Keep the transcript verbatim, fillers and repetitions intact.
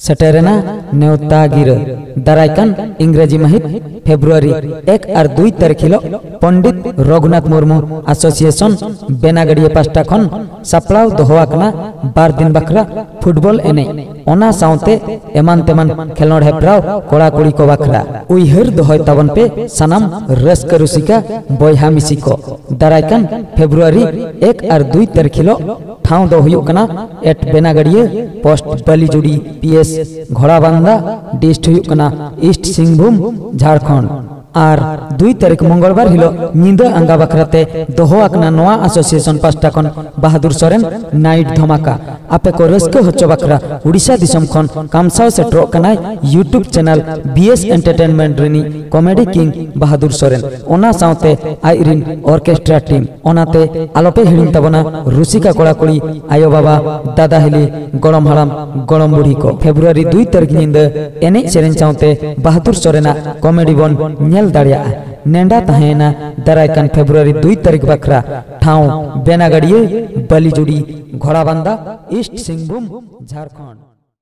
ᱥᱮᱴᱮᱨᱮᱱᱟ ᱱᱮᱣᱛᱟ ᱜᱤᱨᱟᱹ᱾ ᱫᱟᱨᱟᱭ ᱠᱟᱱ ᱤᱝᱨᱮᱡᱤ ᱢᱟᱹᱦᱤᱛ ᱯᱷᱮᱵᱽᱨᱩᱣᱟᱨᱤ ᱮᱠ ᱟᱨ ᱫᱩᱭ ᱛᱟᱹᱨᱤᱠᱷ ᱦᱤᱞᱳᱜ ᱯᱚᱱᱰᱤᱛ ᱨᱚᱜᱷᱩᱱᱟᱛᱷ ᱢᱩᱨᱢᱩ ᱟᱥᱳᱥᱤᱭᱮᱥᱚᱱ ᱵᱮᱱᱟᱜᱟᱲᱤᱭᱟᱹ ᱯᱟᱥᱴᱟ ᱠᱷᱚᱱ ᱥᱟᱯᱲᱟᱣ ᱫᱚᱦᱚ ᱟᱠᱟᱱᱟ ᱵᱟᱨ ᱫᱤᱱ ᱵᱟᱠᱷᱨᱟ ᱯᱷᱩᱴᱵᱚᱞ ᱮᱱᱮᱡ, ᱚᱱᱟ ᱥᱟᱶᱛᱮ ᱮᱢᱟᱱ ᱛᱮᱢᱟᱱ ᱠᱷᱮᱞᱚᱸᱰ ᱦᱮᱯᱨᱟᱣ ᱠᱚᱲᱟ ᱠᱩᱲᱤ ᱠᱚ ᱵᱟᱠᱷᱨᱟ᱾ ᱩᱭᱦᱟᱹᱨ ᱫᱚᱦᱚᱭ ᱛᱟᱵᱚᱱ ᱯᱮ ᱥᱟᱱᱟᱢ ᱨᱟᱹᱥᱠᱟᱹ ᱨᱩᱥᱤᱠᱟ ᱵᱚᱭᱦᱟ ᱢᱤᱥᱤ ᱠᱚ᱾ ᱫᱟᱨᱟᱭ ᱠᱟᱱ ᱯᱷᱮᱵᱽᱨᱩᱣᱟᱨᱤ ᱮᱠ ᱟᱨ ᱫᱩᱭ ᱛᱟᱹᱨᱤᱠᱷ ᱦᱤᱞᱳᱜ ᱴᱷᱟᱶ ᱫᱚ ᱦᱩᱭᱩᱜ ᱠᱟᱱᱟ at Benagaria post Balijuri P S Ghorabanda, dist ᱦᱩᱭᱩᱜ ᱠᱟᱱᱟ ᱤᱥᱴ ᱥᱤᱝᱵᱷᱩᱢ, ᱡᱷᱟᱲᱠᱷᱚᱸᱰ᱾ ᱟᱨ ᱫᱩᱭ ᱛᱟᱹᱨᱤᱠᱷ ᱢᱚᱝᱜᱚᱞᱵᱟᱨ ᱦᱤᱞᱳᱜ ᱧᱤᱫᱟᱹ ᱟᱸᱜᱟ ᱵᱟᱠᱷᱨᱟ ᱛᱮ ᱫᱚᱦᱚ ᱟᱠᱟᱱᱟ ᱱᱚᱣᱟ ᱟᱥᱳᱥᱤᱭᱮᱥᱚᱱ ᱯᱟᱥᱴᱟ ᱠᱷᱚᱱ ᱵᱟᱦᱟᱫᱩᱨ ᱥᱚᱨᱮᱱ ᱱᱟᱭᱤᱴ ᱫᱷᱚᱢᱟᱠᱟ᱾ ᱟᱯᱮ ᱠᱚ ᱨᱟᱹᱥᱠᱟᱹ ᱦᱚᱪᱚ ᱵᱟᱠᱷᱨᱟ ᱩᱲᱤᱥᱥᱟ ᱫᱤᱥᱚᱢ ᱠᱷᱚᱱ ᱠᱟᱢᱥᱟᱣ ᱥᱮᱴᱮᱨᱚᱜ ᱠᱟᱱᱟᱭ YouTube channel B S entertainment ᱨᱤᱱᱤᱡ ᱠᱚᱢᱮᱰᱤ ᱠᱤᱝ ᱵᱟᱦᱟᱫᱩᱨ ᱥᱚᱨᱮᱱ, ᱚᱱᱟ ᱥᱟᱶᱛᱮ ᱟᱡ ᱨᱤᱱ ᱚᱨᱠᱮᱥᱴᱨᱟ ᱴᱤᱢ᱾ ᱚᱱᱟᱛᱮ ᱟᱞᱚᱯᱮ ᱦᱤᱲᱤᱧ ᱛᱟᱵᱚᱱᱟ ᱨᱩᱥᱤᱠᱟ ᱠᱚᱲᱟ ᱠᱩᱲᱤ, ᱟᱭᱳ ᱵᱟᱵᱟ, ᱫᱟᱫᱟ ᱦᱤᱞᱤ, ᱜᱚᱲᱚᱢ ᱦᱟᱲᱟᱢ, ᱜᱚᱲᱚᱢ ᱵᱩᱲᱦᱤ ᱠᱚ᱾ ᱯᱷᱮᱵᱽᱨᱩᱣᱟᱨᱤ ᱫᱩᱭ ᱛᱟᱹᱨᱤᱠᱷ ᱧᱤᱫᱟᱹ ᱮᱱᱮᱡ ᱥᱮᱨᱮᱧ ᱥᱟᱶᱛᱮ ᱵᱟᱦᱟᱫᱩᱨ ᱥᱚᱨᱮᱱᱟᱜ ᱠᱚᱢᱮᱰᱤ ᱵᱚᱱ ᱧᱮᱞ ᱫᱟᱲᱮᱭᱟᱜᱼᱟ᱾ ᱱᱮᱰᱟ ᱛᱟᱦᱮᱸᱭᱮᱱᱟ ᱫᱟᱨᱟᱭ ᱠᱟᱱ ᱯᱷᱮᱵᱽᱨᱩᱣᱟᱨᱤ ᱫᱩᱭ ᱛᱟᱹᱨᱤᱠᱷ ᱵᱟᱠᱷᱨᱟ᱾ ᱴᱷᱟᱶ ᱵᱮᱱᱟᱜᱟᱲᱤᱭᱟᱹ, ᱵᱟᱹᱞᱤᱡᱩᱲᱤ, ᱜᱷᱚᱲᱟᱵᱟᱱᱫᱟ, ᱤᱥᱴ ᱥᱤᱝᱵᱷᱩᱢ, ᱡᱷᱟᱲᱠᱷᱚᱸᱰ᱾